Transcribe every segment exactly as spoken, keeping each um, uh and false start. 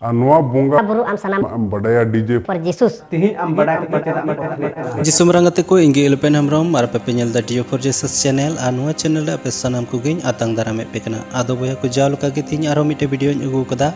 ᱟᱨ ᱱᱚᱣᱟ ᱵᱚᱸᱜᱟ ᱵᱩᱨᱩ ᱟᱢ ᱥᱟᱱᱟᱢ ᱟᱢ ᱵᱟᱰᱟᱭᱟ, DJ for Jesus᱾ ᱛᱮᱦᱮᱧ ᱟᱢ ᱵᱟᱰᱟᱭ ᱠᱟᱛᱮ ᱪᱮᱫᱟᱜ ᱮᱢ ᱠᱚᱴᱷᱤᱱᱚᱜ ᱠᱟᱱᱟ? ᱡᱤᱥᱩ ᱢᱟᱨᱟᱝ ᱜᱟᱛᱮ ᱠᱚ, ᱤᱧ ᱜᱮ ᱤᱞᱯᱮᱱ ᱦᱮᱢᱵᱨᱚᱢ ᱟᱨ ᱟᱯᱮ ᱯᱮ ᱧᱮᱞ ᱮᱫᱟ DJ for Jesus channel᱾ ᱟᱨ ᱱᱚᱣᱟ channel ᱨᱮ ᱟᱯᱮ ᱥᱟᱱᱟᱢ ᱠᱚᱜᱮᱧ ᱟᱛᱟᱝ ᱫᱟᱨᱟᱢᱮᱫ ᱯᱮ ᱠᱟᱱᱟ᱾ ᱟᱫᱚ ᱵᱚᱭᱦᱟ ᱠᱚ, ᱡᱟᱣ ᱞᱮᱠᱟ ᱜᱮ ᱛᱮᱦᱮᱧ ᱟᱨᱦᱚᱸ ᱢᱤᱫᱴᱮᱱ videoᱧ ᱟᱹᱜᱩ ᱟᱠᱟᱫᱟ᱾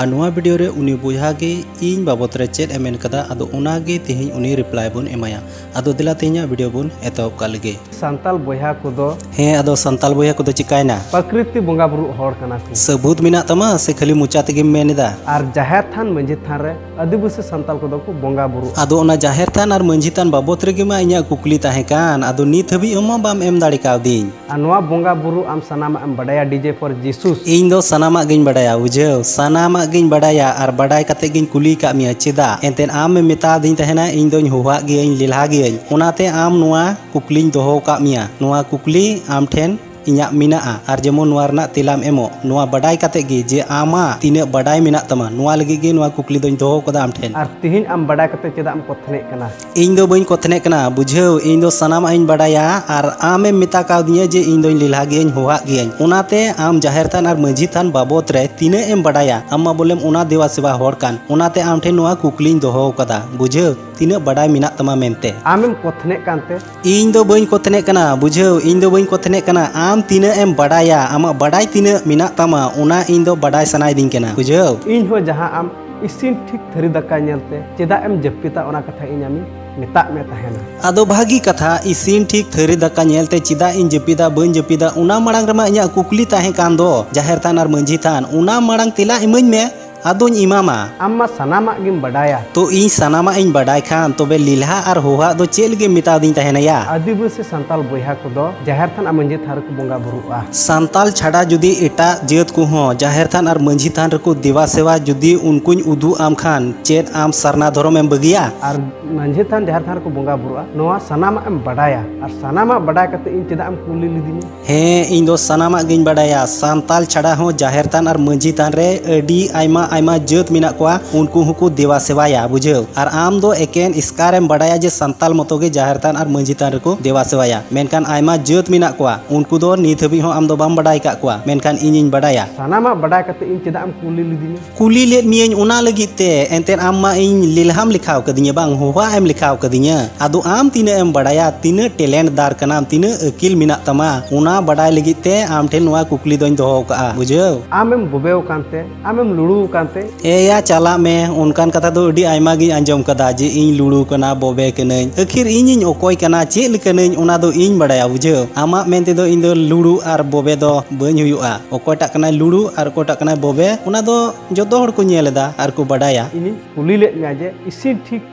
ᱟᱨ ᱱᱚᱣᱟ video ᱨᱮ ᱩᱱᱤ ᱵᱚᱭᱦᱟ ᱜᱮ ᱤᱧ ᱵᱟᱵᱚᱛ ᱨᱮ ᱪᱮᱫ ᱮ ᱢᱮᱱ ᱠᱟᱫᱟ, ᱟᱫᱚ ᱚᱱᱟ ᱜᱮ ᱛᱮᱦᱮᱧ ᱩᱱᱤ reply ᱵᱚᱱ ᱮᱢᱟᱭᱟ᱾ ᱟᱫᱚ ᱫᱮᱞᱟ ᱛᱮᱦᱮᱧᱟᱜ video ᱵᱚᱱ ᱮᱛᱚᱦᱚᱵ ᱠᱟᱜ ᱞᱮᱜᱮ᱾ ᱥᱟᱱᱛᱟᱞ ᱵᱚᱭᱦᱟ ᱠᱚᱫᱚ ᱦᱮᱸ, ᱟᱫᱚ ᱥᱟᱱᱛᱟᱞ ᱵᱚᱭᱦᱟ ᱠᱚᱫᱚ ᱪᱤᱠᱟᱭᱱᱟ? ᱯᱨᱟᱠᱨᱤᱛᱤ ᱵᱚᱸᱜᱟ ᱵᱩᱨᱩ ᱦᱚᱲ ᱠᱟᱱᱟ ᱠᱚ᱾ ᱥᱟᱹᱵᱩᱛ ᱢᱮᱱᱟᱜ ᱛᱟᱢᱟ ᱥᱮ ᱠᱷᱟᱹᱞᱤ ᱢᱚᱪᱟ ᱛᱮᱜᱮᱢ ᱢᱮᱱ ᱮᱫᱟ? ᱟᱨ ᱡᱟᱦᱮᱨ ᱛᱷᱟᱱ ᱢᱟᱹᱡᱷᱤ ᱛᱷᱟᱱ ᱨᱮ ᱟᱹᱫᱤᱵᱟᱹᱥᱤ ᱥᱟᱱᱛᱟᱞ ᱠᱚᱫᱚ ᱠᱚ ᱵᱚᱸᱜᱟ ᱵᱩᱨᱩᱜᱼᱟ᱾ ᱟᱫᱚ ᱚᱱᱟ ᱡᱟᱦᱮᱨ ᱛᱷᱟᱱ ᱟᱨ ᱢᱟᱹᱡᱷᱤ ᱛᱷᱟᱱ ᱵᱟᱵᱚᱛ ᱨᱮᱜᱮ ᱢᱟ ᱤᱧᱟᱹᱜ ᱠᱩᱠᱞᱤ ᱛᱟᱦᱮᱸ ᱠᱟᱱ, ᱟᱫᱚ ᱱᱤᱛ ᱦᱟᱹᱵᱤᱡ ᱦᱚᱸ ᱢᱟ ᱵᱟᱢ ᱮᱢ ᱫᱟᱲᱮ ᱠᱟᱣᱫᱤᱧ᱾ ᱟᱨ ᱱᱚᱣᱟ ᱵᱚᱸᱜᱟ ᱵᱩᱨᱩ ᱟᱢ ᱥᱟᱱᱟᱢᱟᱜ ᱮᱢ ᱵᱟᱰᱟᱭᱟ, DJ for Jesus? ᱤᱧ ᱫᱚ ᱥᱟᱱᱟᱢᱟᱜ ᱜᱤᱧ ᱵᱟᱰᱟᱭᱟ, ᱵᱩᱡᱷᱟᱹᱣ? ᱥᱟᱱᱟᱢᱟᱜ ᱜᱤᱧ ᱵᱟᱰᱟᱭᱟ, ᱟᱨ ᱵᱟᱰᱟᱭ ᱠᱟᱛᱮ ᱜᱤᱧ ᱠᱩᱞᱤ ᱠᱟᱜ ᱢᱮᱭᱟ᱾ ᱪᱮᱫᱟᱜ? ᱮᱱᱛᱮᱫ ᱟᱢᱮᱢ ᱢᱮᱛᱟᱫᱤᱧ ᱛᱟᱦᱮᱱᱟ, ᱤᱧ ᱫᱚᱧ ᱦᱚᱦᱚᱣᱟᱜ ᱜᱤᱭᱟᱹᱧ, ᱞᱮᱞᱦᱟ ᱜᱤᱭᱟᱹᱧ, ᱚᱱᱟᱛᱮ ᱟᱢ ᱱᱚᱣᱟ ᱠᱩᱠᱞᱤᱧ ᱫᱚᱦᱚ ᱟᱠᱟᱫ ᱢᱮᱭᱟ᱾ ᱱᱚᱣᱟ ᱠᱩᱠᱞᱤ ᱟᱢ ᱴᱷᱮᱱ ᱤᱧᱟᱹᱜ ᱢᱮᱱᱟᱜᱼᱟ, ᱟᱨ ᱡᱮᱢᱚᱱ ᱱᱚᱣᱟ ᱨᱮᱱᱟᱜ ᱛᱮᱞᱟᱢ ᱮᱢᱚᱜ, ᱱᱚᱣᱟ ᱵᱟᱰᱟᱭ ᱠᱟᱛᱮ ᱜᱮ ᱡᱮ ᱟᱢᱟᱜ ᱛᱤᱱᱟᱹᱜ ᱵᱟᱰᱟᱭ ᱢᱮᱱᱟᱜ ᱛᱟᱢᱟ, ᱱᱚᱣᱟ ᱞᱟᱹᱜᱤᱫ ᱜᱮ ᱱᱚᱣᱟ ᱠᱩᱠᱞᱤ ᱫᱚᱧ ᱫᱚᱦᱚ ᱠᱟᱫᱟ ᱟᱢ ᱴᱷᱮᱱ᱾ ᱟᱨ ᱛᱤᱦᱤᱧ ᱟᱢ ᱵᱟᱰᱟᱭ ᱠᱟᱛᱮ ᱪᱮᱫᱟᱜ ᱮᱢ ᱠᱚᱛᱷᱱᱮᱜ ᱠᱟᱱᱟ? ᱤᱧ ᱫᱚ ᱵᱟᱹᱧ ᱠᱚᱛᱷᱱᱮᱜ ᱠᱟᱱᱟ, ᱵᱩᱡᱷᱟᱹᱣ, ᱤᱧ ᱫᱚ ᱥᱟᱱᱟᱢᱟᱜ ᱤᱧ ᱵᱟᱰᱟᱭᱟ, ᱟᱨ ᱟᱢᱮᱢ ᱢᱮᱛᱟ ᱠᱟᱣᱫᱤᱧᱟ ᱡᱮ ᱤᱧ ᱫᱚᱧ ᱞᱮᱞᱦᱟ ᱜᱤᱭᱟᱹᱧ, ᱦᱚᱦᱟᱜ ᱜᱤᱭᱟᱹᱧ, ᱚᱱᱟᱛᱮ ᱟᱢ ᱡᱟᱦᱮᱨ ᱛᱷᱟᱱ ᱟᱨ ᱢᱟᱹᱡᱷᱤ ᱛᱷᱟᱱ ᱵᱟᱵᱚᱛ ᱨᱮ ᱛᱤᱱᱟᱹᱜ ᱮᱢ ᱵᱟᱰᱟᱭᱟ? ᱟᱢ ᱢᱟ ᱵᱚᱞᱮᱢ ᱚᱱᱟ ᱫᱮᱣᱟ ᱥᱮᱵᱟ ᱦᱚᱲ ᱠᱟᱱ, ᱚᱱᱟᱛᱮ ᱟᱢ ᱴᱷᱮᱱ ᱱᱚᱣᱟ ᱠᱩᱠᱞᱤᱧ ᱫᱚᱦᱚ ᱠᱟᱫᱟ, ᱵᱩᱡᱷᱟᱹᱣ, ᱛᱤᱱᱟᱹᱜ ᱵᱟᱰᱟᱭ ᱢᱮᱱᱟᱜ ᱛᱟᱢᱟ ᱢᱮᱱᱛᱮ᱾ ᱟᱢᱮᱢ ᱠᱚᱛᱷᱱᱮᱜ ᱠᱟᱱᱛᱮ? ᱤᱧ ᱫᱚ ᱵᱟᱹᱧ ᱠᱚᱛᱷᱱᱮᱜ ᱠᱟᱱᱟ, ᱵᱩᱡᱷᱟᱹᱣ, ᱤᱧ ᱫᱚ ᱵᱟᱹᱧ ᱠᱚᱛᱷᱱᱮᱜ ᱠᱟᱱᱟ᱾ ᱟᱢ ᱛᱤᱱᱟᱹᱜ ᱮᱢ ᱵᱟᱰᱟᱭᱟ, ᱟᱢᱟᱜ ᱵᱟᱰᱟᱭ ᱛᱤᱱᱟᱹᱜ ᱢᱮᱱᱟᱜ ᱛᱟᱢᱟ, ᱚᱱᱟ ᱤᱧ ᱫᱚ ᱵᱟᱰᱟᱭ ᱥᱟᱱᱟᱭᱤᱫᱤᱧ ᱠᱟᱱᱟ, ᱵᱩᱡᱷᱟᱹᱣ᱾ ᱤᱧ ᱦᱚᱸ ᱡᱟᱦᱟᱸ ᱟᱢ ᱤᱥᱤᱱ ᱴᱷᱤᱠ ᱛᱷᱟᱹᱨᱤ ᱫᱟᱠᱟ ᱧᱮᱞᱛᱮ ᱪᱮᱫᱟᱜ ᱮᱢ ᱡᱟᱹᱯᱤᱫᱟ, ᱚᱱᱟ ᱠᱟᱛᱷᱟ ᱤᱧ ᱟᱢᱤᱧ ᱢᱮᱛᱟᱜ ᱢᱮ ᱛᱟᱦᱮᱱᱟ᱾ ᱟᱫᱚ ᱵᱷᱟᱹᱜᱤ ᱠᱟᱛᱷᱟ, ᱤᱥᱤᱱ ᱴᱷᱤᱠ ᱛᱷᱟᱹᱨᱤ ᱫᱟᱠᱟ ᱧᱮᱞᱛᱮ ᱪᱮᱫᱟᱜ ᱤᱧ ᱡᱟᱹᱯᱤᱫᱟ, ᱵᱟᱹᱧ ᱡᱟᱹᱯᱤᱫᱟ, ᱚᱱᱟ ᱢᱟᱲᱟᱝ ᱨᱮᱢᱟ ᱤᱧᱟᱹᱜ ᱠᱩᱠᱞᱤ ᱛᱟᱦᱮᱸ ᱠᱟᱱ ᱫᱚ, ᱡᱟᱦᱮᱨ ᱛᱷᱟᱱ ᱟᱨ ᱢᱟᱹᱡᱷᱤ ᱛᱷᱟᱱ, ᱚᱱᱟ ᱢᱟᱲᱟᱝ ᱛᱮᱞᱟ ᱤᱢᱟᱹᱧ ᱢᱮ᱾ ᱟᱫᱚᱧ ᱮᱢᱟᱢᱟ᱾ ᱟᱢ ᱢᱟ ᱥᱟᱱᱟᱢᱟᱜ ᱜᱮᱢ ᱵᱟᱰᱟᱭᱟ᱾ ᱛᱚ ᱤᱧ ᱥᱟᱱᱟᱢᱟᱜ ᱤᱧ ᱵᱟᱰᱟᱭ ᱠᱷᱟᱱ, ᱛᱚᱵᱮ ᱞᱮᱞᱦᱟ ᱟᱨ ᱦᱚᱦᱟᱜ ᱫᱚ ᱪᱮᱫ ᱞᱟᱹᱜᱤᱫ ᱮᱢ ᱢᱮᱛᱟᱫᱤᱧ ᱛᱟᱦᱮᱱᱟᱭᱟ? ᱟᱹᱫᱤᱵᱟᱹᱥᱤ ᱥᱟᱱᱛᱟᱞ ᱵᱚᱭᱦᱟ ᱠᱚᱫᱚ ᱡᱟᱦᱮᱨ ᱛᱷᱟᱱ ᱟᱨ ᱢᱟᱹᱡᱷᱤ ᱛᱷᱟᱱ ᱨᱮᱠᱚ ᱵᱚᱸᱜᱟ ᱵᱩᱨᱩᱜᱼᱟ᱾ ᱥᱟᱱᱛᱟᱞ ᱪᱷᱟᱰᱟ ᱡᱩᱫᱤ ᱮᱴᱟᱜ ᱡᱟᱹᱛ ᱠᱚᱦᱚᱸ ᱡᱟᱦᱮᱨ ᱛᱷᱟᱱ ᱟᱨ ᱢᱟᱹᱡᱷᱤ ᱛᱷᱟᱱ ᱨᱮᱠᱚ ᱫᱮᱵᱟ ᱥᱮᱵᱟ, ᱡᱩᱫᱤ ᱩᱱᱠᱩᱧ ᱩᱫᱩᱜ ᱟᱢ ᱠᱷᱟᱱ, ᱪᱮᱫ ᱟᱢ ᱥᱟᱨᱱᱟ ᱫᱷᱚᱨᱚᱢ ᱮᱢ ᱵᱟᱹᱜᱤᱭᱟ? ᱟᱨ ᱢᱟᱹᱡᱷᱤ ᱛᱷᱟᱱ ᱡᱟᱦᱮᱨ ᱛᱷᱟᱱ ᱨᱮᱠᱚ ᱵᱚᱸᱜᱟ ᱵᱩᱨᱩᱜᱼᱟ, ᱱᱚᱣᱟ ᱥᱟᱱᱟᱢᱟᱜ ᱮᱢ ᱵᱟᱰᱟᱭᱟ, ᱟᱨ ᱥᱟᱱᱟᱢᱟᱜ ᱵᱟᱰᱟᱭ ᱠᱟᱛᱮ ᱤᱧ ᱪᱮᱫᱟᱜ ᱮᱢ ᱠᱩᱞᱤ ᱞᱤᱫᱤᱧᱟ? ᱦᱮᱸ, ᱤᱧ ᱫᱚ ᱥᱟᱱᱟᱢᱟᱜ ᱜᱤᱧ ᱵᱟᱰᱟᱭᱟ᱾ ᱥᱟᱱᱛᱟᱞ ᱪᱷᱟᱰᱟ ᱦᱚᱸ ᱡᱟᱦᱮᱨ ᱛᱷᱟᱱ ᱟᱨ ᱢᱟᱹᱡᱷᱤ ᱛᱷᱟᱱ ᱨᱮ ᱟᱹᱰᱤ ᱟᱭᱢᱟ ᱟᱭᱢᱟ ᱡᱟᱹᱛ ᱢᱮᱱᱟᱜ ᱠᱚᱣᱟ, ᱩᱱᱠᱩ ᱦᱚᱸᱠᱚ ᱫᱮᱵᱟ ᱥᱮᱵᱟᱭᱟ, ᱵᱩᱡᱷᱟᱹᱣ᱾ ᱟᱨ ᱟᱢ ᱫᱚ ᱮᱠᱮᱱ ᱮᱥᱠᱟᱨᱮᱢ ᱵᱟᱰᱟᱭᱟ ᱡᱮ ᱥᱟᱱᱛᱟᱞ ᱢᱚᱛᱚ ᱜᱮ ᱡᱟᱦᱮᱨ ᱛᱷᱟᱱ ᱟᱨ ᱢᱟᱹᱡᱷᱤ ᱛᱷᱟᱱ ᱨᱮᱠᱚ ᱫᱮᱵᱟ ᱥᱮᱵᱟᱭᱟ, ᱢᱮᱱᱠᱷᱟᱱ ᱟᱭᱢᱟ ᱡᱟᱹᱛ ᱢᱮᱱᱟᱜ ᱠᱚᱣᱟ, ᱩᱱᱠᱩ ᱫᱚ ᱱᱤᱛ ᱦᱟᱹᱵᱤᱡ ᱦᱚᱸ ᱟᱢ ᱫᱚ ᱵᱟᱢ ᱵᱟᱰᱟᱭ ᱟᱠᱟᱫ ᱠᱚᱣᱟ, ᱢᱮᱱᱠᱷᱟᱱ ᱤᱧᱤᱧ ᱵᱟᱰᱟᱭᱟ᱾ ᱥᱟᱱᱟᱢᱟᱜ ᱵᱟᱰᱟᱭ ᱠᱟᱛᱮ ᱤᱧ ᱪᱮᱫᱟᱜ ᱮᱢ ᱠᱩᱞᱤ ᱞᱤᱫᱤᱧᱟ? ᱠᱩᱞᱤ ᱞᱮᱫ ᱢᱤᱭᱟᱹᱧ ᱚᱱᱟ ᱞᱟᱹᱜᱤᱫ ᱛᱮ, ᱮᱱᱛᱮᱫ ᱟᱢ ᱢᱟ ᱤᱧ ᱞᱮᱞᱦᱟᱢ ᱞᱮᱠᱷᱟᱣ ᱠᱟᱹᱫᱤᱧᱟ ᱵᱟᱝ, ᱦᱚᱦᱚᱣᱟᱜ ᱮᱢ ᱞᱮᱠᱷᱟᱣ ᱠᱟᱹᱫᱤᱧᱟ᱾ ᱟᱫᱚ ᱟᱢ ᱛᱤᱱᱟᱹᱜ ᱮᱢ ᱵᱟᱲᱟᱭᱟ, ᱛᱤᱱᱟᱹᱜ ᱴᱮᱞᱮᱱᱴ ᱫᱟᱨ ᱠᱟᱱᱟᱢ, ᱛᱤᱱᱟᱹᱜ ᱟᱹᱠᱤᱞ ᱢᱮᱱᱟᱜ ᱛᱟᱢᱟ, ᱚᱱᱟ ᱵᱟᱰᱟᱭ ᱞᱟᱹᱜᱤᱫ ᱛᱮ ᱟᱢ ᱴᱷᱮᱱ ᱱᱚᱣᱟ ᱠᱩᱠᱞᱤ ᱫᱚᱧ ᱫᱚᱦᱚ ᱟᱠᱟᱫᱼᱟ, ᱵᱩᱡᱷᱟᱹᱣ᱾ ᱟᱢᱮᱢ ᱵᱚᱵᱮᱣ ᱠᱟᱱᱛᱮ, ᱟᱢᱮᱢ ᱞᱩᱲᱩᱣ ᱠᱟᱱᱛᱮ᱾ ᱮᱭᱟ ᱪᱟᱞᱟᱜ ᱢᱮ, ᱚᱱᱠᱟᱱ ᱠᱟᱛᱷᱟ ᱫᱚ ᱟᱹᱰᱤ ᱟᱭᱢᱟ ᱜᱤᱧ ᱟᱸᱡᱚᱢ ᱠᱟᱫᱟ ᱡᱮ ᱤᱧ ᱞᱩᱲᱩ ᱠᱟᱱᱟ, ᱵᱚᱵᱮ ᱠᱟᱹᱱᱟᱹᱧ᱾ ᱟᱹᱠᱷᱤᱨ ᱤᱧᱤᱧ ᱚᱠᱚᱭ ᱠᱟᱱᱟ, ᱪᱮᱫ ᱞᱮᱠᱟᱱᱟᱹᱧ, ᱚᱱᱟ ᱫᱚ ᱤᱧ ᱵᱟᱰᱟᱭᱟ, ᱵᱩᱡᱷᱟᱹᱣ᱾ ᱟᱢᱟᱜ ᱢᱮᱱ ᱛᱮᱫᱚ ᱤᱧ ᱫᱚ ᱞᱩᱲᱩ ᱟᱨ ᱵᱚᱵᱮ ᱫᱚ ᱵᱟᱹᱧ ᱦᱩᱭᱩᱜᱼᱟ᱾ ᱚᱠᱚᱭᱴᱟᱜ ᱠᱟᱱᱟᱭ ᱞᱩᱲᱩ ᱟᱨ ᱚᱠᱚᱭᱴᱟᱜ ᱠᱟᱱᱟᱭ ᱵᱚᱵᱮ, ᱚᱱᱟ ᱫᱚ ᱡᱚᱛᱚ ᱦᱚᱲ ᱠᱚ ᱧᱮᱞ ᱮᱫᱟ ᱟᱨ ᱠᱚ ᱵᱟᱰᱟᱭᱟ᱾ ᱤᱧᱤᱧ ᱠᱩᱞᱤ ᱞᱮᱫ ᱢᱮᱭᱟ ᱡᱮ ᱤᱥᱤᱱ ᱴᱷᱤᱠ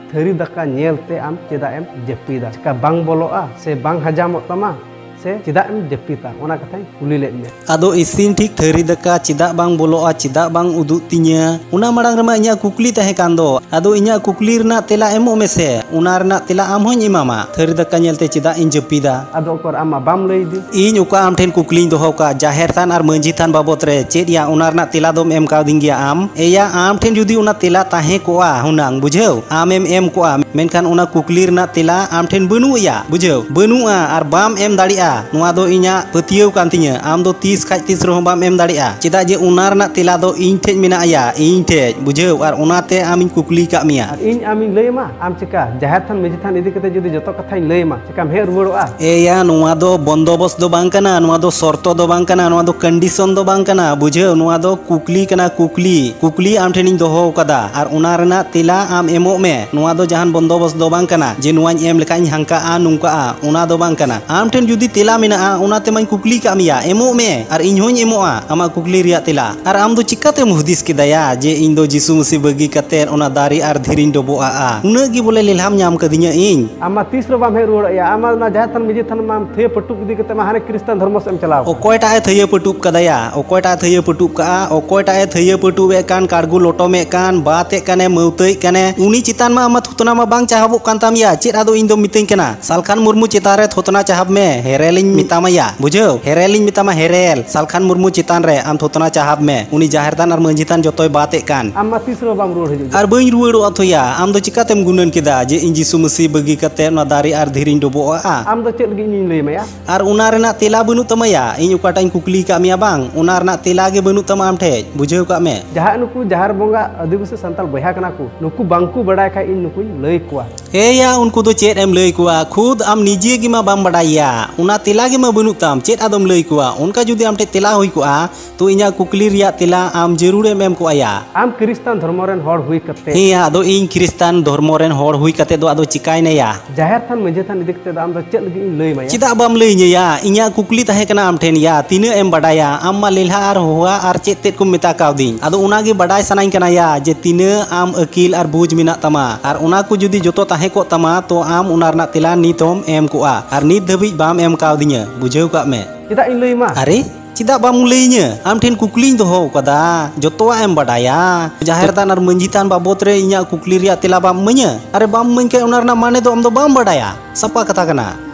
ᱛᱷᱟᱹᱨᱤ ᱫᱟᱠᱟ ᱧᱮᱞ ᱛᱮ ᱟᱢ ᱪᱮᱫᱟᱜ ᱮᱢ ᱡᱟᱹᱯᱤᱫᱟ? ᱪᱮᱠᱟ ᱵᱟᱝ ᱵᱚᱞᱚᱜᱼᱟ ᱥᱮ ᱵᱟᱝ ᱦᱟᱡᱟᱢᱚᱜ ᱛᱟᱢᱟ ᱥᱮ ᱪᱮᱫᱟᱜ ᱮᱢ ᱡᱟᱹᱯᱤᱫᱟ? ᱚᱱᱟ ᱠᱟᱛᱷᱟᱧ ᱠᱩᱞᱤ ᱞᱮᱫ ᱢᱮᱭᱟ᱾ ᱟᱫᱚ ᱤᱥᱤᱱ ᱴᱷᱤᱠ ᱛᱷᱟᱹᱨᱤ ᱫᱟᱠᱟ ᱪᱮᱫᱟᱜ ᱵᱟᱝ ᱵᱚᱞᱚᱜᱼᱟ, ᱪᱮᱫᱟᱜ ᱵᱟᱝ ᱩᱫᱩᱜ ᱛᱤᱧᱟᱹ? ᱚᱱᱟ ᱢᱟᱲᱟᱝ ᱨᱮᱢᱟ ᱤᱧᱟᱹᱜ ᱠᱩᱠᱞᱤ ᱛᱟᱦᱮᱸ ᱠᱟᱱ ᱫᱚ᱾ ᱟᱫᱚ ᱤᱧᱟᱹᱜ ᱠᱩᱠᱞᱤ ᱨᱮᱱᱟᱜ ᱛᱮᱞᱟ ᱮᱢᱚᱜ ᱢᱮᱥᱮ, ᱚᱱᱟ ᱨᱮᱱᱟᱜ ᱛᱮᱞᱟ ᱟᱢ ᱦᱚᱸᱧ ᱮᱢᱟᱢᱟ᱾ ᱛᱷᱟᱹᱨᱤ ᱫᱟᱠᱟ ᱧᱮᱞᱛᱮ ᱪᱮᱫᱟᱜ ᱤᱧ ᱡᱟᱹᱯᱤᱫᱟ? ᱟᱫᱚ ᱚᱠᱚᱨ ᱟᱢ ᱢᱟ ᱵᱟᱢ ᱞᱟᱹᱭ ᱫᱤᱧ᱾ ᱤᱧ ᱚᱠᱟ ᱟᱢ ᱴᱷᱮᱱ ᱠᱩᱠᱞᱤᱧ ᱫᱚᱦᱚ ᱠᱟᱜ, ᱡᱟᱦᱮᱨ ᱛᱷᱟᱱ ᱟᱨ ᱢᱟᱹᱡᱷᱤ ᱛᱷᱟᱱ ᱵᱟᱵᱚᱛ ᱨᱮ ᱪᱮᱫ ᱭᱟ, ᱚᱱᱟ ᱨᱮᱱᱟᱜ ᱛᱮᱞᱟ ᱫᱚᱢ ᱮᱢ ᱠᱟᱣᱫᱤᱧ ᱜᱮᱭᱟ ᱟᱢ᱾ ᱮᱭᱟ, ᱟᱢ ᱴᱷᱮᱱ ᱡᱩᱫᱤ ᱚᱱᱟ ᱛᱮᱞᱟ ᱛᱟᱦᱮᱸ ᱠᱚᱜᱼᱟ ᱦᱩᱱᱟᱹᱝ, ᱵᱩᱡᱷᱟᱹᱣ, ᱟᱢᱮᱢ ᱮᱢ ᱠᱚᱜᱼᱟ, ᱢᱮᱱᱠᱷᱟᱱ ᱚᱱᱟ ᱠᱩᱠᱞᱤ ᱨᱮᱱᱟᱜ ᱛᱮᱞᱟ ᱟᱢ ᱴᱷᱮᱱ ᱵᱟᱹᱱᱩᱜ ᱭᱟ, ᱵᱩᱡᱷᱟᱹᱣ, ᱵᱟᱹᱱᱩᱜᱼᱟ ᱟᱨ ᱵᱟᱢ ᱮᱢ ᱫᱟᱲᱮᱭᱟᱜᱼᱟ᱾ ᱱᱚᱣᱟ ᱫᱚ ᱤᱧᱟᱹᱜ ᱯᱟᱹᱛᱭᱟᱹᱣ ᱠᱟᱱ ᱛᱤᱧᱟᱹ, ᱟᱢ ᱫᱚ ᱛᱤᱥ ᱠᱷᱟᱡ ᱛᱤᱥ ᱨᱮᱦᱚᱸ ᱵᱟᱢ ᱮᱢ ᱫᱟᱲᱮᱭᱟᱜᱼᱟ, ᱪᱮᱫᱟᱜ ᱡᱮ ᱚᱱᱟ ᱨᱮᱱᱟᱜ ᱛᱮᱞᱟ ᱫᱚ ᱤᱧ ᱴᱷᱮᱡ ᱢᱮᱱᱟᱜ ᱭᱟ, ᱤᱧ ᱴᱷᱮᱡ, ᱵᱩᱡᱷᱟᱹᱣ, ᱟᱨ ᱚᱱᱟᱛᱮ ᱟᱢᱤᱧ ᱠᱩᱠᱞᱤ ᱠᱟᱜ ᱢᱮᱭᱟ᱾ ᱟᱨ ᱤᱧ ᱟᱢᱤᱧ ᱞᱟᱹᱭ ᱟᱢᱟ, ᱟᱢ ᱪᱮᱠᱟ ᱡᱟᱦᱮᱨ ᱛᱷᱟᱱ ᱢᱟᱹᱡᱷᱤ ᱛᱷᱟᱱ ᱤᱫᱤ ᱠᱟᱛᱮ ᱡᱩᱫᱤ ᱡᱚᱛᱚ ᱠᱟᱛᱷᱟᱧ ᱞᱟᱹᱭ ᱟᱢᱟ, ᱪᱮᱠᱟᱢ ᱦᱮᱡ ᱨᱩᱣᱟᱹᱲᱚᱜᱼᱟ? ᱮᱭᱟ, ᱱᱚᱣᱟ ᱫᱚ ᱵᱚᱱᱫᱚᱵᱚᱥ ᱫᱚ ᱵᱟᱝ ᱠᱟᱱᱟ, ᱱᱚᱣᱟ ᱫᱚ ᱥᱚᱨᱛᱚ ᱫᱚ ᱵᱟᱝ ᱠᱟᱱᱟ, ᱱᱚᱣᱟ ᱫᱚ ᱠᱚᱱᱰᱤᱥᱚᱱ ᱫᱚ ᱵᱟᱝ ᱠᱟᱱᱟ, ᱵᱩᱡᱷᱟᱹᱣ, ᱱᱚᱣᱟ ᱫᱚ ᱠᱩᱠᱞᱤ ᱠᱟᱱᱟ, ᱠᱩᱠᱞᱤ, ᱠᱩᱠᱞᱤ ᱟᱢ ᱴᱷᱮᱱᱤᱧ ᱫᱚᱦᱚ ᱟᱠᱟᱫᱟ ᱟᱨ ᱚᱱᱟ ᱨᱮᱱᱟᱜ ᱛᱮᱞᱟ ᱟᱢ ᱮᱢᱚᱜ ᱢᱮ᱾ ᱱᱚᱣᱟ ᱫᱚ ᱡᱟᱦᱟᱱ ᱵᱚᱱᱫᱚᱵᱚᱥ ᱫᱚ ᱵᱟᱝ ᱠᱟᱱᱟ ᱡᱮ ᱱᱚᱣᱟᱧ ᱮᱢ ᱞᱮᱠᱷᱟᱱ ᱤᱧ ᱦᱟᱱᱠᱟᱜᱼᱟ, ᱱᱚᱝᱠᱟᱜᱼᱟ, ᱚᱱᱟ ᱫᱚ ᱵᱟᱝ ᱠᱟᱱᱟ᱾ ᱟᱢ ᱴᱷᱮᱱ ᱡᱩᱫᱤ ᱛᱮᱞᱟ ᱢᱮᱱᱟᱜᱼᱟ, ᱚᱱᱟ ᱛᱮᱢᱟᱧ ᱠᱩᱠᱞᱤ ᱠᱟᱜ ᱢᱮᱭᱟ, ᱮᱢᱚᱜ ᱢᱮ ᱟᱨ ᱤᱧ ᱦᱚᱸᱧ ᱮᱢᱚᱜᱼᱟ ᱟᱢᱟᱜ ᱠᱩᱠᱞᱤ ᱨᱮᱭᱟᱜ ᱛᱮᱞᱟ᱾ ᱟᱨ ᱟᱢ ᱫᱚ ᱪᱤᱠᱟᱛᱮᱢ ᱦᱩᱫᱤᱥ ᱠᱮᱫᱟᱭᱟ ᱡᱮ ᱤᱧ ᱫᱚ ᱡᱤᱥᱩ ᱢᱟᱹᱥᱤ ᱵᱟᱹᱜᱤ ᱠᱟᱛᱮ ᱚᱱᱟ ᱫᱟᱨᱮ ᱟᱨ ᱫᱷᱤᱨᱤᱧ ᱰᱚᱵᱚᱜᱼᱟ? ᱩᱱᱟᱹᱜ ᱜᱮ ᱵᱚᱞᱮ ᱞᱮᱞᱦᱟᱢ ᱧᱟᱢ ᱠᱟᱫᱤᱧᱟ ᱤᱧ? ᱟᱢ ᱢᱟ ᱛᱤᱥ ᱨᱮ ᱵᱟᱢ ᱦᱮᱡ ᱨᱩᱣᱟᱹᱲᱚᱜ ᱭᱟ, ᱟᱢ ᱢᱟ ᱚᱱᱟ ᱡᱟᱦᱮᱨ ᱛᱷᱟᱱ ᱢᱟᱹᱡᱷᱤ ᱛᱷᱟᱱ ᱢᱟᱢ ᱛᱷᱟᱹᱭᱟᱹ ᱯᱟᱹᱴᱩᱵ ᱤᱫᱤ ᱠᱟᱛᱮ ᱢᱟ ᱦᱟᱱᱮ ᱠᱷᱨᱤᱥᱴᱟᱱ ᱫᱷᱚᱨᱢᱚ ᱥᱮᱫ ᱮᱢ ᱪᱟᱞᱟᱣ ᱠᱟᱱᱟ᱾ ᱚᱠᱚᱭᱴᱟᱜ ᱮ ᱛᱷᱟᱹᱭᱟᱹ ᱯᱟᱹᱴᱩᱵ ᱠᱟᱫᱟᱭᱟ? ᱚᱠᱚᱭᱴᱟᱜ ᱮ ᱛᱷᱟᱹᱭᱟᱹ ᱯᱟᱹᱴᱩᱵ ᱠᱟᱜᱼᱟ? ᱚᱠᱚᱭᱴᱟᱜ ᱮ ᱛᱷᱟᱹᱭᱟᱹ ᱯᱟᱹᱴᱩᱵ ᱮᱫ ᱠᱟᱱ, ᱠᱟᱲᱜᱩ ᱞᱚᱴᱚᱢᱮᱫ ᱠᱟᱱ, ᱵᱟᱛᱮᱫ ᱠᱟᱱᱮ, ᱢᱟᱹᱣᱛᱟᱹᱭᱮᱫ ᱠᱟᱱᱮ? ᱩᱱᱤ ᱪᱮᱛᱟᱱ ᱢᱟ ᱟᱢᱟᱜ ᱛᱷᱩᱛᱱᱟ ᱢᱟ ᱵᱟᱝ ᱪᱟᱦᱟᱵᱚᱜ ᱠᱟᱱ ᱛᱟᱢ ᱭᱟ᱾ ᱪᱮᱫ ᱟᱫᱚ ᱤᱧ ᱫᱚᱢ ᱢᱤᱛᱟᱹᱧ ᱠᱟᱱᱟ? ᱥᱟᱞᱠᱷᱟᱱ ᱢᱩᱨᱢᱩ ᱪᱮᱛᱟᱱ ᱨᱮ ᱛᱷᱩᱛᱱᱟ ᱪᱟᱦᱟᱵ ᱢᱮ, ᱦᱮᱨᱮ ᱦᱮᱨᱮᱞᱤᱧ ᱢᱮᱛᱟᱢᱟᱭᱟ, ᱵᱩᱡᱷᱟᱹᱣ? ᱦᱮᱨᱮᱞᱤᱧ ᱢᱮᱛᱟᱢᱟ, ᱦᱮᱨᱮᱞ᱾ ᱥᱟᱞᱠᱷᱟᱱ ᱢᱩᱨᱢᱩ ᱪᱮᱛᱟᱱ ᱨᱮ ᱟᱢ ᱛᱷᱚᱛᱱᱟ ᱪᱟᱦᱟᱵ ᱢᱮ᱾ ᱩᱱᱤ ᱡᱟᱦᱮᱨ ᱛᱷᱟᱱ ᱟᱨ ᱢᱟᱹᱡᱷᱤ ᱛᱷᱟᱱ ᱡᱚᱛᱚᱭ ᱵᱟᱫ ᱮᱫ ᱠᱟᱱ᱾ ᱟᱢ ᱢᱟ ᱛᱤᱥ ᱨᱮᱦᱚᱸ ᱵᱟᱢ ᱨᱩᱣᱟᱹᱲ ᱦᱤᱡᱩᱜ᱾ ᱟᱨ ᱵᱟᱹᱧ ᱨᱩᱣᱟᱹᱲᱚᱜᱼᱟ ᱛᱷᱚᱭᱟ, ᱟᱢ ᱫᱚ ᱪᱤᱠᱟᱛᱮᱢ ᱜᱩᱱᱟᱹᱱ ᱠᱮᱫᱟ ᱡᱮ ᱤᱧ ᱡᱤᱥᱩ ᱢᱟᱹᱥᱤ ᱵᱟᱹᱜᱤ ᱠᱟᱛᱮ ᱱᱚᱣᱟ ᱫᱟᱨᱮ ᱟᱨ ᱫᱷᱤᱨᱤᱧ ᱰᱚᱵᱚᱜᱼᱟ? ᱟᱢ ᱫᱚ ᱪᱮᱫ ᱞᱟᱹᱜᱤᱫ ᱤᱧᱤᱧ ᱞᱟᱹᱭ ᱟᱢᱟᱭᱟ? ᱟᱨ ᱚᱱᱟ ᱨᱮᱱᱟᱜ ᱛᱮᱞᱟ ᱵᱟᱹᱱᱩᱜ ᱛᱟᱢᱟᱭᱟ᱾ ᱤᱧ ᱚᱠᱟᱴᱟᱜ ᱤᱧ ᱠᱩᱠᱞᱤ ᱟᱠᱟᱫ ᱢᱮᱭᱟ ᱵᱟᱝ, ᱚᱱᱟ ᱨᱮᱱᱟᱜ ᱛᱮᱞᱟ ᱜᱮ ᱵᱟᱹᱱᱩᱜ ᱛᱟᱢᱟ ᱟᱢ ᱴᱷᱮᱡ, ᱵᱩᱡᱷᱟᱹᱣ ᱠᱟᱜ ᱢᱮ᱾ ᱡᱟᱦᱟᱸ ᱱᱩᱠᱩ ᱡᱟᱦᱮᱨ ᱵᱚᱸᱜᱟ ᱟᱹᱫᱤᱵᱟᱹᱥᱤ ᱥᱟᱱᱛᱟᱲ ᱵᱚᱭᱦᱟ ᱠᱟᱱᱟ ᱠᱚ, ᱱᱩᱠᱩ ᱵᱟᱝᱠᱚ ᱵᱟᱲᱟᱭ ᱠᱷᱟᱡ ᱤᱧ ᱱᱩᱠᱩᱧ ᱞᱟᱹᱭ ᱠᱚᱣᱟ᱾ ᱮᱭᱟ, ᱩᱱᱠᱩ ᱫᱚ ᱪᱮᱫ ᱮᱢ ᱞᱟᱹᱭ ᱠᱚᱣᱟ? ᱠᱷᱩᱫ ᱟᱢ ᱱᱤᱡᱮ ᱜᱮᱢᱟ ᱵᱟᱢ ᱵᱟᱰᱟᱭᱟ, ᱚᱱᱟ ᱛᱮᱞᱟ ᱜᱮᱢᱟ ᱵᱟᱹᱱᱩᱜ ᱛᱟᱢ, ᱪᱮᱫ ᱟᱫᱚᱢ ᱞᱟᱹᱭ ᱠᱚᱣᱟ? ᱚᱱᱠᱟ ᱡᱩᱫᱤ ᱟᱢ ᱴᱷᱮᱡ ᱛᱮᱞᱟ ᱦᱩᱭ ᱠᱚᱜᱼᱟ, ᱛᱚ ᱤᱧᱟᱹᱜ ᱠᱩᱠᱞᱤ ᱨᱮᱭᱟᱜ ᱛᱮᱞᱟ ᱟᱢ ᱡᱟᱹᱨᱩᱲᱮᱢ ᱮᱢ ᱠᱚᱜᱼᱟ ᱭᱟ᱾ ᱟᱢ ᱠᱷᱨᱤᱥᱴᱟᱱ ᱫᱷᱚᱨᱢᱚ ᱨᱮᱱ ᱦᱚᱲ ᱦᱩᱭ ᱠᱟᱛᱮ᱾ ᱦᱮᱸ, ᱟᱫᱚ ᱤᱧ ᱠᱷᱨᱤᱥᱴᱟᱱ ᱫᱷᱚᱨᱢᱚ ᱨᱮᱱ ᱦᱚᱲ ᱦᱩᱭ ᱠᱟᱛᱮ ᱫᱚ ᱟᱫᱚ ᱪᱤᱠᱟᱭᱱᱟᱭᱟ? ᱡᱟᱦᱮᱨ ᱛᱷᱟᱱ ᱢᱟᱹᱡᱷᱤ ᱛᱷᱟᱱ ᱤᱫᱤ ᱠᱟᱛᱮ ᱫᱚ ᱟᱢ ᱫᱚ ᱪᱮᱫ ᱞᱟᱹᱜᱤᱫ ᱤᱧ ᱞᱟᱹᱭ ᱟᱢᱟ ᱭᱟ? ᱪᱮᱫᱟᱜ ᱵᱟᱢ ᱞᱟᱹᱭ ᱤᱧᱟᱹ ᱭᱟ? ᱤᱧᱟᱹᱜ ᱠᱩᱠᱞᱤ ᱛᱟᱦᱮᱸ ᱠᱟᱱᱟ ᱟᱢ ᱴᱷᱮᱱ ᱭᱟ, ᱛᱤᱱᱟᱹᱜ ᱮᱢ ᱵᱟᱰᱟᱭᱟ? ᱟᱢ ᱢᱟ ᱞᱮᱞᱦᱟ ᱟᱨ ᱦᱚᱦᱟ ᱟᱨ ᱪᱮᱫ ᱛᱮᱫ ᱠᱚᱢ ᱢᱮᱛᱟ ᱠᱟᱣᱫᱤᱧ, ᱟᱫᱚ ᱚᱱᱟᱜᱮ ᱵᱟᱰᱟᱭ ᱥᱟᱱᱟᱧ ᱠᱟᱱᱟ ᱭᱟ ᱡᱮ ᱛᱤᱱᱟᱹᱜ ᱟᱢ ᱟᱹᱠᱤᱞ ᱟᱨ ᱵᱩᱡᱽ ᱢᱮᱱᱟᱜ ᱛᱟᱢᱟ, ᱟᱨ ᱚᱱᱟ ᱠᱚ ᱡᱩᱫᱤ ᱡᱚᱛᱚ ᱛᱟᱦᱮᱸ ᱠᱚᱜ ᱛᱟᱢᱟ ᱛᱚ ᱟᱢ ᱚᱱᱟ ᱨᱮᱱᱟᱜ ᱛᱮᱞᱟ ᱱᱤᱛ ᱦᱚᱸᱢ ᱮᱢ ᱠᱚᱜᱼᱟ, ᱟᱨ ᱱᱤᱛ ᱫᱷᱟᱹᱵᱤᱡ ᱵᱟᱢ ᱮᱢ ᱠᱟᱣᱫᱤᱧᱟ, ᱵᱩᱡᱷᱟᱹᱣ ᱠᱟᱜ ᱢᱮ᱾ ᱪᱮᱫᱟᱜ ᱤᱧ ᱞᱟᱹᱭ ᱟᱢᱟ? ᱟᱨᱮ, ᱪᱮᱫᱟᱜ ᱵᱟᱢ ᱞᱟᱹᱭᱟᱹᱧᱟᱹ? ᱟᱢ ᱴᱷᱮᱱ ᱠᱩᱠᱞᱤᱧ ᱫᱚᱦᱚ ᱟᱠᱟᱫᱟ, ᱡᱚᱛᱚᱣᱟᱜ ᱮᱢ ᱵᱟᱰᱟᱭᱟ᱾ ᱡᱟᱦᱮᱨ ᱛᱷᱟᱱ ᱟᱨ ᱢᱟᱹᱡᱷᱤ ᱛᱷᱟᱱ ᱵᱟᱵᱚᱫ ᱨᱮ ᱤᱧᱟᱹᱜ ᱠᱩᱠᱞᱤ ᱨᱮᱭᱟᱜ ᱛᱮᱞᱟ ᱵᱟᱢ ᱤᱢᱟᱹᱧᱟ? ᱟᱨᱮ, ᱵᱟᱢ ᱤᱢᱟᱹᱧ ᱠᱷᱟᱱ ᱚᱱᱟ ᱨᱮᱱᱟᱜ ᱢᱟᱱᱮ ᱫᱚ ᱟᱢ ᱫᱚ ᱵᱟᱢ ᱵᱟᱰᱟᱭᱟ, ᱥᱟᱯᱟ ᱠᱟᱛᱷᱟ ᱠᱟᱱᱟ᱾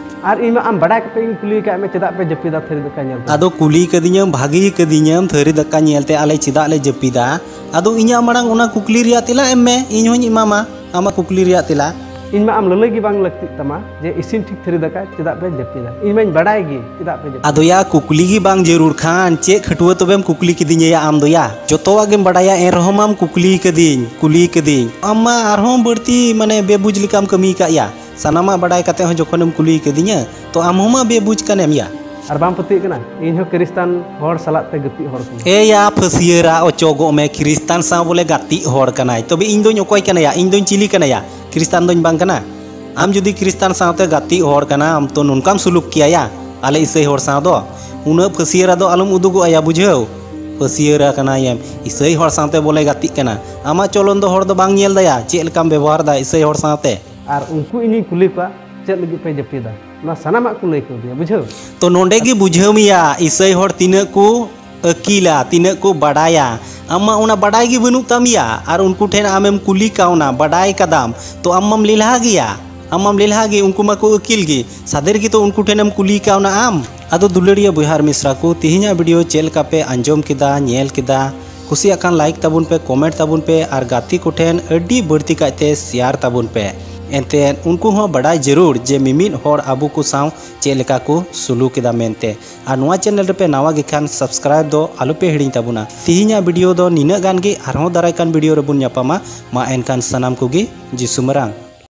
ᱟᱨ ᱤᱧ ᱢᱟ ᱟᱢ ᱵᱟᱰᱟᱭ ᱠᱟᱛᱮ ᱤᱧ ᱠᱩᱞᱤ ᱟᱠᱟᱫ ᱢᱮ, ᱪᱮᱫᱟᱜ ᱯᱮ ᱡᱟᱹᱯᱤᱫᱟ ᱛᱷᱟᱹᱨᱤ ᱫᱟᱠᱟ ᱧᱮᱞ ᱛᱮ? ᱟᱫᱚ ᱠᱩᱞᱤ ᱠᱟᱫᱤᱧᱟᱢ, ᱵᱷᱟᱜᱤ ᱠᱟᱫᱤᱧᱟᱢ, ᱛᱷᱟᱹᱨᱤ ᱫᱟᱠᱟ ᱧᱮᱞ ᱛᱮ ᱟᱞᱮ ᱪᱮᱫᱟᱜ ᱞᱮ ᱡᱟᱹᱯᱤᱫᱟ? ᱟᱫᱚ ᱤᱧᱟᱹᱜ ᱢᱟᱲᱟᱝ ᱚᱱᱟ ᱠᱩᱠᱞᱤ ᱨᱮᱭᱟᱜ ᱛᱮᱞᱟ ᱮᱢ ᱢᱮ, ᱤᱧ ᱦᱚᱧ ᱮᱢᱟᱢᱟ ᱟᱢᱟᱜ ᱠᱩᱠᱞᱤ ᱨᱮᱭᱟᱜ ᱛᱮᱞᱟ᱾ ᱤᱧ ᱢᱟ ᱟᱢ ᱞᱟᱹᱞᱟᱹᱭ ᱜᱮ ᱵᱟᱝ ᱞᱟᱹᱠᱛᱤᱜ ᱛᱟᱢᱟ ᱡᱮ ᱤᱥᱤᱱ ᱴᱷᱤᱠ ᱛᱷᱟᱹᱨᱤ ᱫᱟᱠᱟ ᱪᱮᱫᱟᱜ ᱯᱮ ᱡᱟᱹᱯᱤᱫᱟ, ᱤᱧ ᱢᱟᱧ ᱵᱟᱰᱟᱭ ᱜᱮ ᱪᱮᱫᱟᱜ ᱯᱮ ᱡᱟᱹᱯᱤᱫᱟ᱾ ᱟᱫᱚ ᱭᱟ, ᱠᱩᱠᱞᱤ ᱜᱮ ᱵᱟᱝ ᱡᱟᱹᱨᱩᱲ ᱠᱷᱟᱱ ᱪᱮᱫ ᱠᱷᱟᱹᱴᱩᱣᱟᱹ ᱛᱚᱵᱮᱢ ᱠᱩᱠᱞᱤ ᱠᱤᱫᱤᱧᱟ ᱭᱟ ᱟᱢ ᱫᱚ ᱭᱟ? ᱡᱚᱛᱚᱣᱟᱜ ᱜᱮᱢ ᱵᱟᱰᱟᱭᱟ, ᱮᱱ ᱨᱮᱦᱚᱸ ᱢᱟᱢ ᱠᱩᱠᱞᱤ ᱠᱟᱹᱫᱤᱧ, ᱠᱩᱞᱤ ᱠᱟᱹᱫᱤᱧ᱾ ᱟᱢ ᱢᱟ ᱟᱨᱦᱚᱸ ᱵᱟᱹᱲᱛᱤ ᱢᱟᱱᱮ ᱵᱮᱵᱩᱡᱽ ᱞᱮᱠᱟᱢ ᱠᱟᱹᱢᱤ ᱟᱠᱟᱫ ᱭᱟ᱾ ᱥᱟᱱᱟᱢᱟᱜ ᱵᱟᱰᱟᱭ ᱠᱟᱛᱮ ᱦᱚᱸ ᱡᱚᱠᱷᱚᱱᱮᱢ ᱠᱩᱞᱤ ᱠᱟᱹᱫᱤᱧᱟ, ᱛᱚ ᱟᱢ ᱦᱚᱸ ᱢᱟ ᱵᱮᱵᱩᱡᱽ ᱠᱟᱱᱮᱢ ᱭᱟ᱾ ᱟᱨ ᱵᱟᱢ ᱯᱟᱹᱛᱭᱟᱹᱜ ᱠᱟᱱᱟ? ᱤᱧ ᱦᱚᱸ ᱠᱷᱨᱤᱥᱴᱟᱱ ᱦᱚᱲ ᱥᱟᱞᱟᱜ ᱛᱮ ᱜᱟᱛᱮᱜ ᱦᱚᱲ ᱠᱟᱹᱱᱟᱹᱧ᱾ ᱮ ᱭᱟ, ᱯᱷᱟᱹᱥᱭᱟᱹᱨᱟ ᱚᱪᱚᱜᱚᱜ ᱢᱮ, ᱠᱷᱨᱤᱥᱴᱟᱱ ᱥᱟᱶ ᱵᱚᱞᱮ ᱜᱟᱛᱮᱜ ᱦᱚᱲ ᱠᱟᱱᱟᱭ᱾ ᱛᱚᱵᱮ ᱤᱧ ᱫᱚᱧ ᱚᱠᱚᱭ ᱠᱟᱱᱟᱭᱟ? ᱤᱧ ᱫᱚᱧ ᱪᱤᱞᱤ ᱠᱟᱱᱟᱭᱟ? ᱠᱷᱨᱤᱥᱴᱟᱱ ᱫᱚᱧ ᱵᱟᱝ ᱠᱟᱱᱟ? ᱟᱢ ᱡᱩᱫᱤ ᱠᱷᱨᱤᱥᱴᱟᱱ ᱥᱟᱶᱛᱮ ᱜᱟᱛᱮᱜ ᱦᱚᱲ ᱠᱟᱱᱟᱢ, ᱛᱚ ᱱᱚᱝᱠᱟᱢ ᱥᱩᱞᱩᱠ ᱠᱮᱭᱟ ᱭᱟ ᱟᱞᱮ ᱤᱥᱟᱹᱭ ᱦᱚᱲ ᱥᱟᱶ ᱫᱚ? ᱩᱱᱟᱹᱜ ᱯᱷᱟᱹᱥᱭᱟᱹᱨᱟ ᱫᱚ ᱟᱞᱚᱢ ᱩᱫᱩᱜᱚᱜᱼᱟ ᱭᱟ, ᱵᱩᱡᱷᱟᱹᱣ? ᱯᱷᱟᱹᱥᱭᱟᱹᱨᱟ ᱠᱟᱱᱟᱭᱮᱢ, ᱤᱥᱟᱹᱭ ᱦᱚᱲ ᱥᱟᱶᱛᱮ ᱵᱚᱞᱮ ᱜᱟᱛᱮᱜ ᱠᱟᱱᱟ᱾ ᱟᱢᱟᱜ ᱪᱚᱞᱚᱱ ᱫᱚ ᱦᱚᱲ ᱫᱚ ᱵᱟᱝ ᱧᱮᱞ ᱫᱟᱭᱟ, ᱪᱮᱫ ᱞᱮᱠᱟᱢ ᱵᱮᱵᱚᱦᱟᱨ ᱫᱟ ᱤᱥᱟᱹᱭ ᱦᱚᱲ ᱥᱟᱶᱛᱮ᱾ ᱟᱨ ᱩᱱᱠᱩ ᱤᱧᱤᱧ ᱠᱩᱞᱤ ᱠᱚᱣᱟ, "ᱪᱮᱫ ᱞᱟᱹᱜᱤᱫ ᱯᱮ ᱡᱟᱹᱯᱤᱫᱟ?" ᱱᱚᱣᱟ ᱥᱟᱱᱟᱢᱟᱜ ᱠᱚ ᱞᱟᱹᱭ ᱠᱟᱣᱫᱤᱧᱟ, ᱵᱩᱡᱷᱟᱹᱣ? ᱛᱚ ᱱᱚᱰᱮ ᱜᱮ ᱵᱩᱡᱷᱟᱹᱣ ᱢᱮᱭᱟ, ᱤᱥᱟᱹᱭ ᱦᱚᱲ ᱛᱤᱱᱟᱹᱜ ᱠᱚ ᱟᱹᱠᱤᱞᱟ, ᱛᱤᱱᱟᱹᱜ ᱠᱚ ᱵᱟᱰᱟᱭᱟ᱾ ᱟᱢ ᱢᱟ ᱚᱱᱟ ᱵᱟᱰᱟᱭ ᱜᱮ ᱵᱟᱹᱱᱩᱜ ᱛᱟᱢ ᱭᱟ, ᱟᱨ ᱩᱱᱠᱩ ᱴᱷᱮᱱ ᱟᱢᱮᱢ ᱠᱩᱞᱤ ᱠᱟᱣᱱᱟ, ᱵᱟᱰᱟᱭ ᱠᱟᱫᱟᱢ, ᱛᱚ ᱟᱢ ᱢᱟᱢ ᱞᱮᱞᱦᱟ ᱜᱮᱭᱟ᱾ ᱟᱢ ᱢᱟᱢ ᱞᱟᱹᱭ ᱞᱟᱦᱟ ᱜᱮ, ᱩᱱᱠᱩ ᱢᱟᱠᱚ ᱟᱹᱠᱤᱞ ᱜᱮ, ᱥᱟᱫᱮᱨ ᱜᱮᱛᱚ ᱩᱱᱠᱩ ᱴᱷᱮᱱᱮᱢ ᱠᱩᱞᱤ ᱠᱟᱣᱱᱟ ᱟᱢ᱾ ᱟᱫᱚ ᱫᱩᱞᱟᱹᱲᱤᱭᱟᱹ ᱵᱚᱭᱦᱟ ᱟᱨ ᱢᱤᱥᱨᱟ ᱠᱚ, ᱛᱮᱦᱮᱧᱟᱜ ᱵᱷᱤᱰᱤᱭᱳ ᱪᱮᱫ ᱞᱮᱠᱟ ᱯᱮ ᱟᱸᱡᱚᱢ ᱠᱮᱫᱟ, ᱧᱮᱞ ᱠᱮᱫᱟ? ᱠᱩᱥᱤᱭᱟᱜ ᱠᱷᱟᱱ ᱞᱟᱭᱤᱠ ᱛᱟᱵᱚᱱ ᱯᱮ, ᱠᱚᱢᱮᱱᱴ ᱛᱟᱵᱚᱱ ᱯᱮ ᱟᱨ ᱜᱟᱛᱮ ᱠᱚᱴᱷᱮᱱ ᱟᱹᱰᱤ ᱵᱟᱹᱲᱛᱤ ᱠᱟᱭᱛᱮ ᱥᱮᱭᱟᱨ ᱛᱟᱵᱚᱱ ᱯᱮ᱾ ᱮᱱᱛᱮᱫ ᱩᱱᱠᱩ ᱦᱚᱸ ᱵᱟᱰᱟᱭ ᱡᱟᱹᱨᱩᱲ ᱡᱮ ᱢᱤᱢᱤᱫ ᱦᱚᱲ ᱟᱵᱚ ᱠᱚ ᱥᱟᱶ ᱪᱮᱫ ᱞᱮᱠᱟ ᱠᱚ ᱥᱩᱞᱩᱠ ᱮᱫᱟ ᱢᱮᱱᱛᱮ᱾ ᱟᱨ ᱱᱚᱣᱟ ᱪᱮᱱᱮᱞ ᱨᱮᱯᱮ ᱱᱟᱣᱟ ᱜᱮ ᱠᱷᱟᱱ ᱥᱟᱵᱥᱠᱨᱟᱭᱤᱵ ᱫᱚ ᱟᱞᱚᱯᱮ ᱦᱤᱲᱤᱧ ᱛᱟᱵᱚᱱᱟ᱾ ᱛᱮᱦᱮᱧᱟᱜ ᱵᱷᱤᱰᱤᱭᱳ ᱫᱚ ᱱᱤᱱᱟᱹᱜ ᱜᱟᱱ ᱜᱮ, ᱟᱨᱦᱚᱸ ᱫᱟᱨᱟᱭ ᱠᱟᱱ ᱵᱷᱤᱰᱤᱭᱳ ᱨᱮᱵᱚᱱ ᱧᱟᱯᱟᱢᱟ᱾ ᱢᱟ ᱮᱱᱠᱷᱟᱱ ᱥᱟᱱᱟᱢ ᱠᱚᱜᱮ ᱡᱤᱥᱩ ᱢᱟᱨᱟᱝ᱾